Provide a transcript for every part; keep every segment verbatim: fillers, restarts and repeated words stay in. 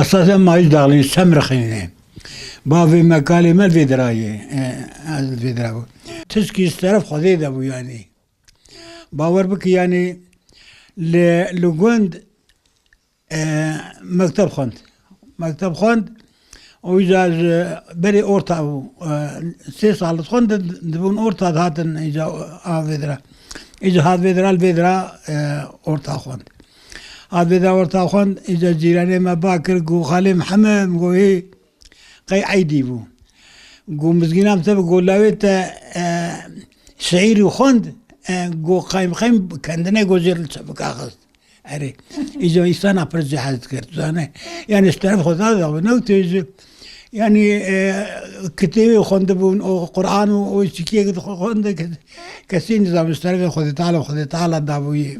Esas em mayî daxilî, Semrixînê. Bavê me, kalê me li vê dirayê, e, ez li vê dira bû. Tişkî ji teref Xwedê de bû yanî. Bawer bike yanî li, li gund, e, mekteb xwend. Mekteb xwend û îca ji berê orta bû. E, sê sal dixwendin, dibûn orta dihatin îca av vê dira. Îca hat vê dira, li vê dira, e, orta xwend. Hat vê dira orta xwend, îca cîranê me ba kir, got, "Xalê Mihemed", got, "Hê, qey eydî bû." Got, "Mizgîna me te bi, got, lawê te, e, şiîrî xwend", e, got, "Qeym qeym kendine", got, "jê li çepika xist." Erê, îca însana pir jê hez dikir, tu zane. Yanî ji teref Xweda de bû, ne wekî ji, yanî, e, kitêbê xwendibûn, û Quran û, û çikiyek dixwendin, kes-, kesî nizam, ji terefê Xwedê Teala, Xwedê Teala dabûyî.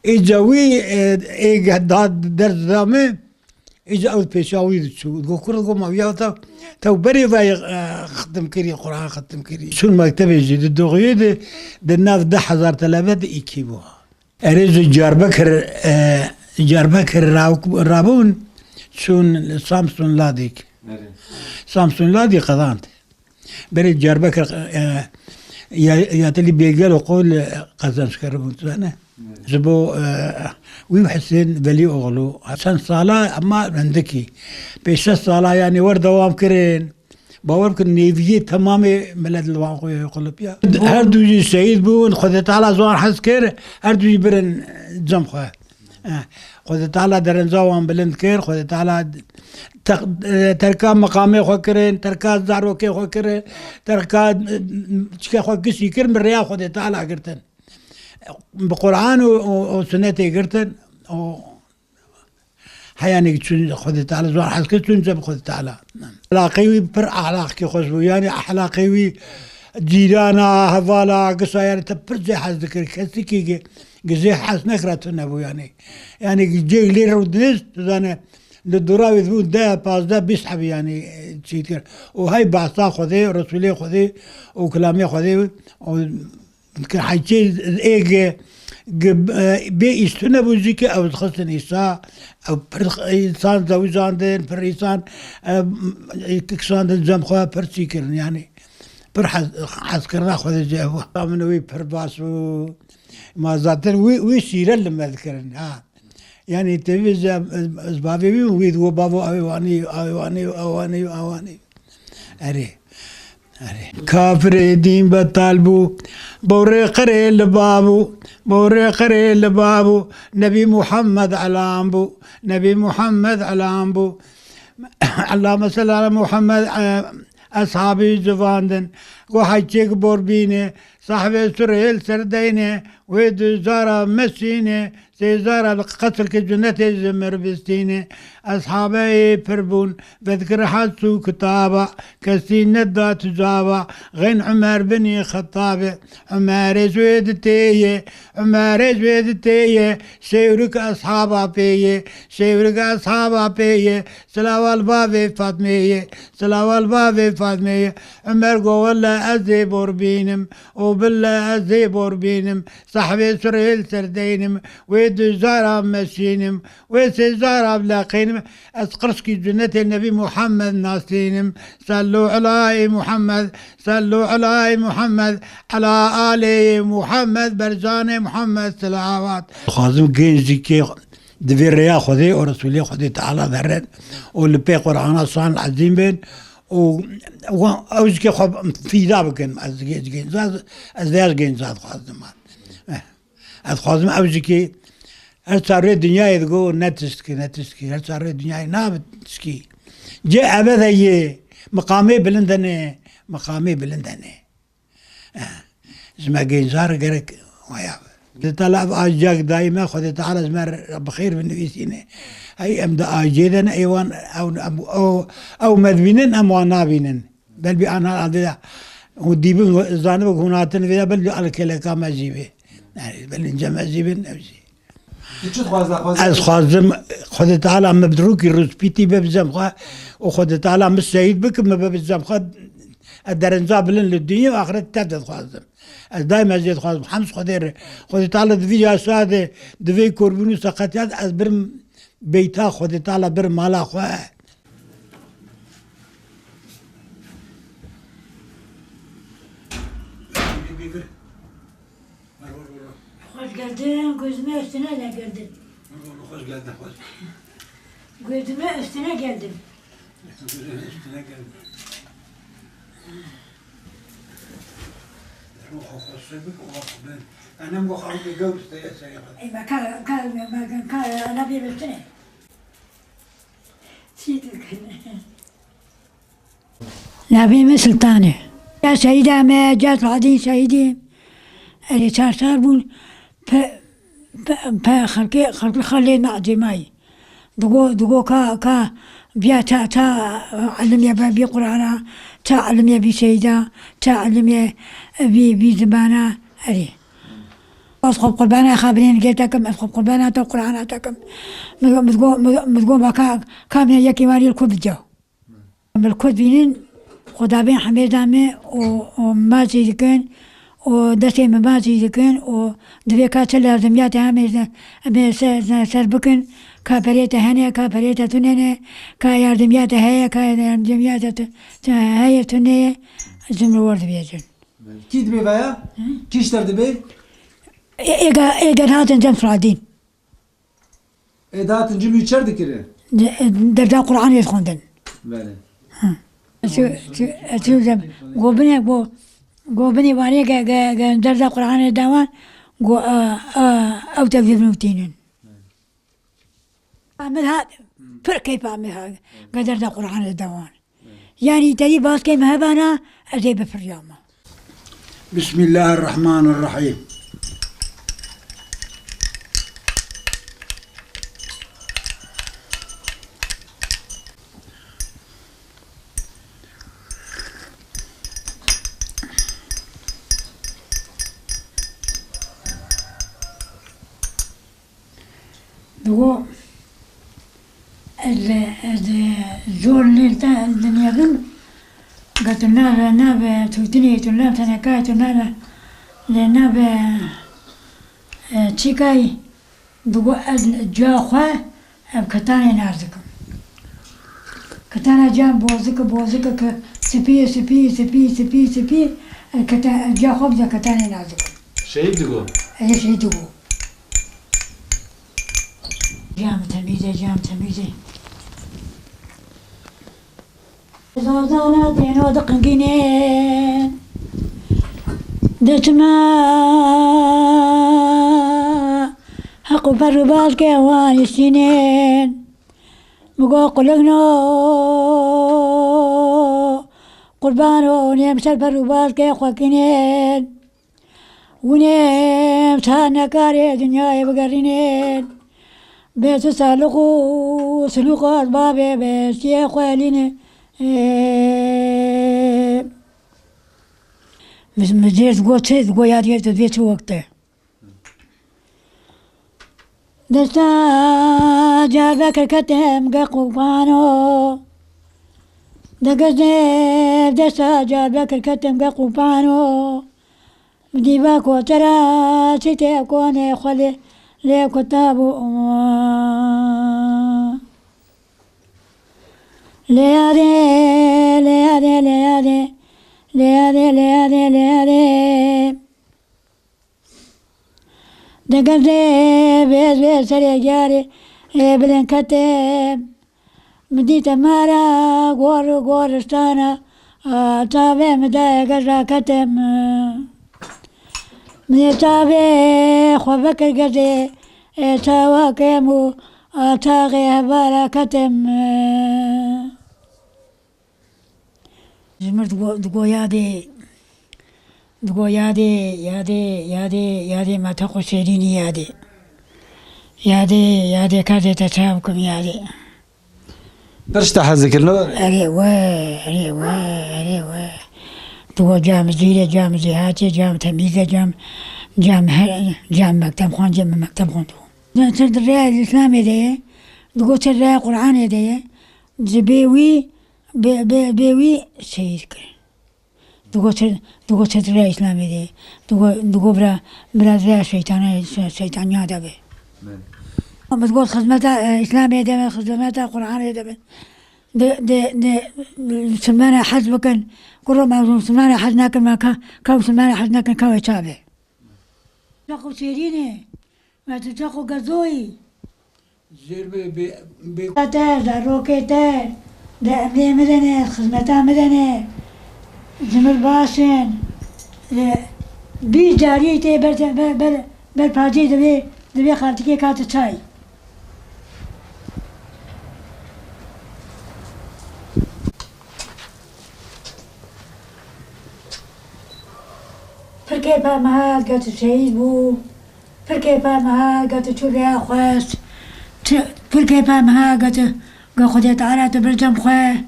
Îca wî, e, ê ge-, da ders da me, îca ew pêşa wî diçû. Go kur, go ma viya te, te berê vayê, e, xitim kirî, Quran xitim kirî. Çûn mektebê jî, di doxuyê de, di nav deh hezar telebe de îkî bû. Erê ji Diyarbekir, e, Diyarbekir ra-, rabûn, çûn Samsun Ladik. Erê. Samsun Ladik qezand. Berê Diyarbekir, e, ya, ya telî Bêgel û Qol, e, qezenç kiribûn, tu zane. Erê. Ji bo, e, wî Husên Velîoğlu, çend sala, ema rindikî. Pêş şeş sala, yanî wer dewam kirin. Bawer bikin, nêviyê temamê milet li wan xwe qulip ya. Her du jî şehîd bûn, Xwedê Teala ji wan hez kir, her du jî birin cem xwe. Eh, Xwedê Teala derenca wan bilind kir, Xwedê Teala te-, eh, terka meqamê xwe kirin, terka zarokê xwe kirin, terka, eh, çike xwe gişî kir, bi rêya Xwedê Teala girtin. Bi Quran û, û, û sunetê girtin, û Heyanê çûn Xwedê Teala, ji wan hez kir, çûn cem Xwedê Teala. Ehlaqê wî pir ehlaqkî xweş bû. Yanî ehlaqê wî cîrana, hevala, gisa, yanî te pir jê hez dikir. Kesikî gi-, gi jê hez nekira tune bû yanî. Yanî cê lê rûdiniz, tu zane, li dora wî dibû deh, pazdeh, bîst hebî yanî, e, çî dikir. Û hey behsa Xwedê, Resûlê Xwedê û kilamê Xwedê û Dikir heyçê ê gi, gi, e, bê îstune bû jî ki ew dixistin îsa, ew pir însan zewijandin, pir însan, e, kişandin cem xwe, pir çî kirin, yanî pir hez, hezkirina xwe de jê bû. Min wî pir baş bû. Ma zaten wî, wî şîre li me dikirin, ha. Yanî tevî ji, ez, ez bavê wî, wî digo, "Bavo, ew ê wanî, ew ê wanî, ew wanî, ew wanî." Erê. Erê. Kafirê dîn betal bû, borê qirê li ba bû, borê qirê li ba bû, Nebî Muhammed elam bû, Nebî Muhammed elam bû. Ellame salli ala Muhammed, e, eshabî civandin. Go heyçêk bor bîne, sahibê surê li ser deyne, wê duzara mesîne, Sêzara li qesrkê cunetê ji mir bistîne. Eshabeyê pir bûn, vedikir hez çû kitaba, kesî neda tu cava, xên Umer binî Xettabe. Umerê ji wê ditêye, Umerê ji wê ditêye, şêwrik eshaba pêye, şêwrik eshaba pêye, silawa li bavê Fatmeyê, silawa li bavê Fatmeyê. Umer go, "Welle ez ê bor bînim, û bille ez ê bor bînim." Sahibê surê li ser deynim, wê duzara mesînim, wê sêzara leqînim. Ez qirşkî cunetê Nebî Muhammed nasînim. Sellu elay Muhammed, sellu elay Muhammed, ela alê Muhammed, bercanê Muhammed silawat. Dixwazim gêncikê di vê rêya Xwedê û Resûlê Xwedê Teala derin û li pê Qur'ana şan ezîm bin û wan ew jikê xwe fîda bikin. Ez gênc, gênc, ez, ez vêya ji gênca dixwazim. Eh. Ez dixwazim ew jikê her çar rê dinyayê digo ne tiştkî, ne tiştkî, her çar rê dinyayê nabe tiştkî. Cê ebede yê, miqamê bilind hene, miqamê bilind hene. Eh, ji me gêncar gerek waya be. Xwedê Teala ev aciya dayî me, Xwedê Teala ji me re bi xêr binivîsîne. Hey em di aciyê de ne, ê wan ew, ew, ew, ew me dibînin, em wan nabînin. Belbî ana adê de hûn dîbin, zanibin hûn hatin vê de, belbî alkeleka me jî bê. Yani, belbî ince me jî bin, ew jî. Tu çi dixwaze, xwaze? Ez xwazim, Xwedê Teala me bi rûkî rûspîtî be bi cem xwe û Xwedê Teala me şehîd bike, me be bi cem xwe, ez derenca bilind li dinya û axiret tev de dixwazim. Ez daîma jê dixwazim, hemd Xwedê re. Xwedê Teala di vî yaşa de, di vê korbûn û seqetiyat ez birim Beyta Xwedê Teala bir mala xwe. Hoş geldin, gözüme üstüne de geldin. Hoş geldin, hoş. Gözüme üstüne geldin. Gözüme üstüne geldin. Ruh hoş bik, o ben. Enem bu halde gör üstüne sayılır. E, bak, ka, ka, ka, ka, ana bir üstüne. Çi dikin? Navê min Sultan e. Ya şehîda me, ya Selahaddîn şehîdî. Erê çar sal bûn. Pe, pe, pe xelkê, xelkê xelê me ecêmayî. Digo, digo ka, ka biya ça, ça elimye be, bî Qur'ana, ça elimye bî şehîda, ça elimye bî, bî zimana. Erê. Ez xwe qurbana xabirên gê te kim, ez xwe qurbana te Qur'ana te kim. Min, min go, min, min go baka, kamya yekî warî li ku bica. Min li ku dibînin, xwe davên hemêda me û, û min macî dikin û destê min macî dikin û divê ka çi lazimiya te hemê, hemê ser, ser, ser bikin, ka perê te hene, ka perê te tune ne, ka yardimiya te heye, ka yardimiya te tu, tu heye tune ye, ji min li wir dibêjin. Kî dibê veya? Hı? Kî ji te dibe? Ê-, êga, êger hatin cem Selahaddîn. Ê datin cim wî çer dikire? De-, derda Qur'anê dixwendin. Belê. Ha. Çu, çu, çu cem, go binê, go, go binê wanê ge, ge, ge derda Qur'anê dawan, go, a, a, ew tevlî binûtînin. Amir ha, pir keyf amir ha, ge derda Qur'anê dawan. Yanî te yî baskê me hebana, ez ê bifiriyama. Bismillahirrahmanirrahîm. Digo, ez, ez zor lê te dinêrim, ga tu nave, nave, tu dinê, tu nav tenekay, tu nave, lê nave, e, çîkay, digo, ez ca xwe, ev ketanê nas dikim. Ketana can bozike, bozike ke sipî, sipî, sipî, sipî, sipî, e, kete-, ca xwe bide ketanê nas dikim. Şehîd digo. Ez ê şehîd digo. Cam temîz e, cam temîz e. Zazana têno diqingîne. Diçime heq û per û balkê wan îstînên. Migo quligno qurbano nêm ser per û balkê xwe kînên. Hûn ê em çar nekarê dinyayê bigerînin. Bê tu salix û silûqat bavê bê çiyê xwe lîne. Min, min jêr digot çi, digot ya diyê tu dibê çi wexte. Desta Carbekir ketim ge qûpano. Degezê desta Carbekir ketim ge qûpano. Dîva kotera çîtê konê xwe lê, lê kuta bû. Lê yadê, lê yadê, lê yadê. Lê yadê, lê yadê, lê yadê. Degezê vê, vê serê carê, ê, bilind ketim. Min dîte mara gor, goristana, a, çavê min dayê geza ketim. Min ê çavê xwe vekir gezê, ê, çawa kêm û, a, çaxê hevara ketim. Ji mir digo, digo yadê, digo yadê, yadê, yadê, yadê me te xwe şêrînî yadê. Yadê, yadê kerdê te çav kim yadê. Pir ji te hez dikir, ne? Erê we, erê we, erê we. Digo cam zîrê, cam zîhatê, cam temîze, cam, cam her, cam mekteb xwancê min mekteb xwend. Çi di rêya Îslamê de ye, digo çi rêya Qur'anê de ye, ji bê wî, bê, bê, bê wî şehîd kir. Digo çi, digo çi rêya Îslamê de ye. Digo, digo bira, bira rêya şeytana, şey-, şeytaniya de be. Belê. Min got xizmeta, e, Îslamê de bin, xizmeta Qur'anê de bin. Di, di, di, Musulmana hez bikin. Kuro me Musulmana hez nekin, me ka, ka Musulmana hez nekin, ka wê çavê. Çaxo şêrînê, me tu çaxo gezoyî. Zêr bê, bê, bê. Te, zarokê te, de emrê min de ne, xizmeta min de ne. Ji min baş in. E, bîst carî tê ber, ber, ber, ber pacê divê, divê xaltikê kate çay. Pir kêfa min hat, got tu şehîd bû. Pir kêfa min hat, got tu çû rêya xwe. Çi, pir kêfa min hat, got tu, got Xwedê Teala tu bir cem xwe.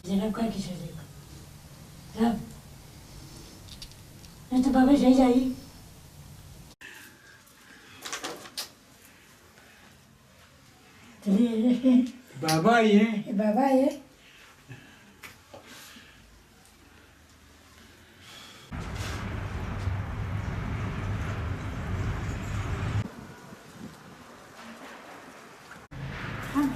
Zeynep kay kişirecek. Zeynep. Ne tu baba şey dayı? Baba ye. Baba ye. Tamam.